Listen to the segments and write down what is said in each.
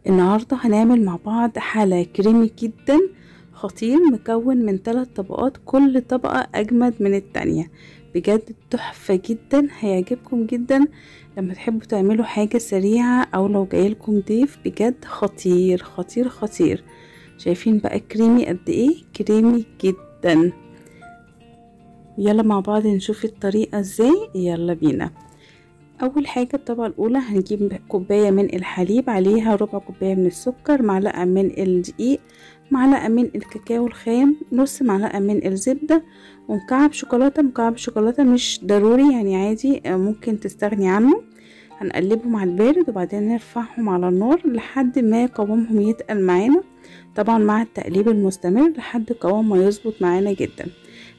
النهاردة هنعمل مع بعض حلا كريمي جدا خطير، مكون من 3 طبقات، كل طبقة أجمد من التانية. بجد تحفة جدا، هيعجبكم جدا لما تحبوا تعملوا حاجة سريعة أو لو جايلكم ضيف. بجد خطير خطير خطير. شايفين بقى كريمي قد ايه؟ كريمي جدا. يلا مع بعض نشوف الطريقة ازاي، يلا بينا. اول حاجة الطبقة الاولى هنجيب كوباية من الحليب، عليها ربع كوباية من السكر، معلقة من الدقيق، معلقة من الكاكاو الخام، نص معلقة من الزبدة، ومكعب شوكولاتة. مكعب شوكولاتة مش ضروري يعني، عادي ممكن تستغني عنه. هنقلبهم على البارد وبعدين نرفعهم على النار لحد ما قوامهم يتقل معانا، طبعا مع التقليب المستمر لحد قوام ما يظبط معانا جدا.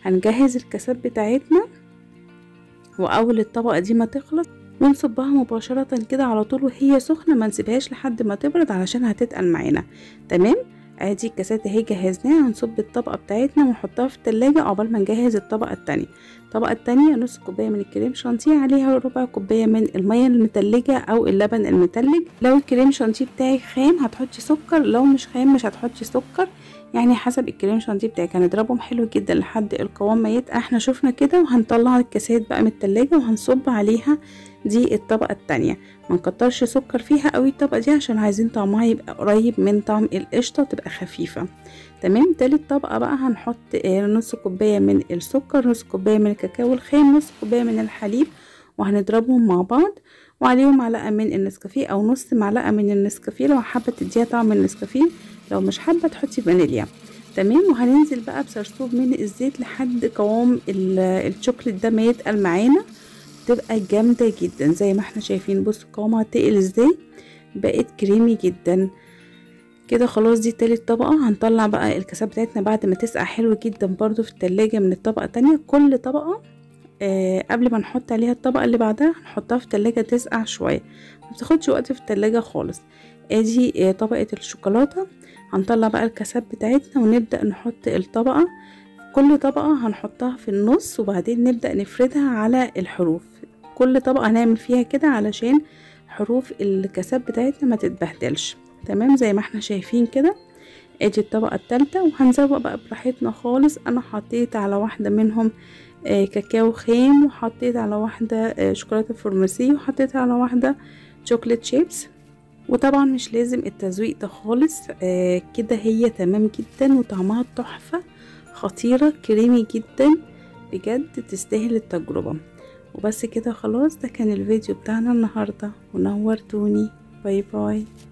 هنجهز الكاسات بتاعتنا، واول الطبقة دي ما تخلص ونصبها مباشرة كده على طول وهي سخنة، ما نسيبهاش لحد ما تبرد علشان هتتقل معانا. تمام، ادي الكاسات اهي جهزناها. هنصب الطبقة بتاعتنا ونحطها في التلاجة عقبال ما نجهز الطبقة التانية. الطبقة التانية نص كوباية من الكريم شانتيه، عليها ربع كوباية من المية المتلجة او اللبن المتلج. لو الكريم شانتيه بتاعك خام هتحطي سكر، لو مش خام مش هتحطي سكر، يعني حسب الكريم شانتيه بتاعك. هنضربهم حلو جدا لحد القوام ما يتقل. احنا شفنا كده. وهنطلع الكاسات بقى من التلاجة وهنصب عليها دي الطبقة التانية. ما نكترش سكر فيها قوي الطبقة دي عشان عايزين طعمها يبقى قريب من طعم القشطة، تبقى خفيفة. تمام. تالت طبقة بقى هنحط نص كوباية من السكر، نص كوباية من الكاكاو الخام، نص كوباية من الحليب، وهنضربهم مع بعض، وعليهم معلقة من النسكافيه او نص معلقة من النسكافيه لو حابة تديها طعم النسكافيه، لو مش حابة تحطي فانيليا. تمام. وهننزل بقى بسرسوب من الزيت لحد قوام الشوكليت ده ما يتقل معانا، تبقى جامدة جدا زي ما احنا شايفين. بصوا قوامها تقل ازاي، بقت كريمي جدا كده. خلاص دي تالت طبقة. هنطلع بقى الكاسات بتاعتنا بعد ما تسقع حلو جدا برضو في التلاجة من الطبقة التانية. كل طبقة قبل ما نحط عليها الطبقة اللي بعدها هنحطها في التلاجة تسقع شوية، ما بتاخدش وقت في التلاجة خالص. ادي طبقة الشوكولاتة. هنطلع بقى الكاسات بتاعتنا ونبدأ نحط الطبقة. كل طبقة هنحطها في النص وبعدين نبدأ نفردها على الحروف. كل طبقة هنعمل فيها كده علشان حروف الكاسات بتاعتنا ما تتبهدلش. تمام زي ما احنا شايفين كده. ادي الطبقة التالتة. وهنزوق بقى براحتنا خالص. انا حطيت على واحدة منهم كاكاو خام، وحطيت على واحدة شوكولاتة فرماسي، وحطيت على واحدة chocolate chips. وطبعا مش لازم التزويق ده خالص، كده هي تمام جدا وطعمها تحفة خطيرة كريمي جدا، بجد تستاهل التجربة. وبس كده خلاص، ده كان الفيديو بتاعنا النهاردة، ونورتوني. bye bye.